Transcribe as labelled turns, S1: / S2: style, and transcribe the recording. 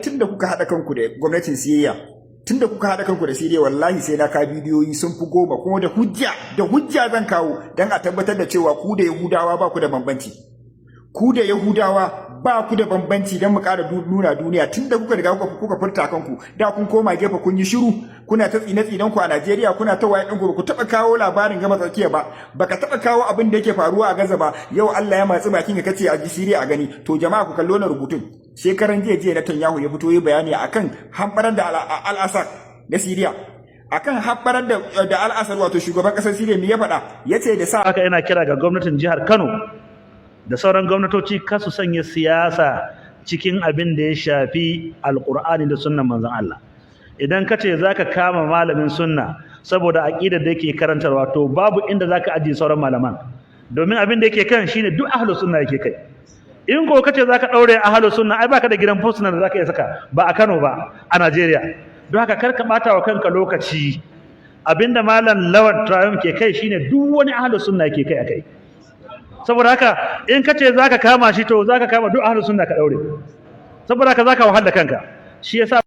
S1: Tunda kuka haɗa kanku da gwamnatin Siriya, tunda kuka haɗa kanku da Siriya, wallahi sai na ka bidiyoyi sun fi 10, kuma da hujja, da hujja zan kawo don a tabbatar da cewa ku da Yahudawa ba ku da bambanci. Ku da Yahudawa ba ku da bambanci, don mu ƙara nuna duniya. Tunda kuka riga kuka furta kanku, da kun koma gefe kun yi shiru, kuna ta tsine tsinen ku a Najeriya, kuna ta waye ɗin, ku taɓa kawo labarin Gabas Tsakiya ba, baka taɓa kawo abin da yake faruwa a Gaza ba. Yau Allah ya matsi bakin ka kace a ji Siriya a gani. To jama'a, ku kallo na rubutun. Shekaran jiya jiya Netanyahu ya fito yi bayani akan hambarar da Al-Assad na Siriya, akan hambarar da Al-Assad, wato shugaban ƙasar Siriya. Me ya faɗa? Yace da sa
S2: Haka ina kira ga gwamnatin jihar Kano da sauran gwamnatoci, kar su sanya siyasa cikin abin da ya shafi Alƙur'ani da sunnan Manzon Allah. Idan ka ce zaka kama malamin sunna saboda aqidar da yake karantarwa, to babu inda zaka ajiye sauran malaman, domin abin da yake kan shine duk ahlus sunna yake kai. In ko kace zaka daure ahlus sunna, ai baka da gidan fursuna da zaka iya saka, ba a Kano ba, a Najeriya. Don haka kar ka bata wa kanka lokaci. Abinda Malam Lawan Triumph ke kai shine duk wani ahlus sunna yake kai akai. Saboda haka in kace zaka kama shi, to zaka kama duk ahlus sunna ka daure. Saboda haka zaka wahala kanka. Shi yasa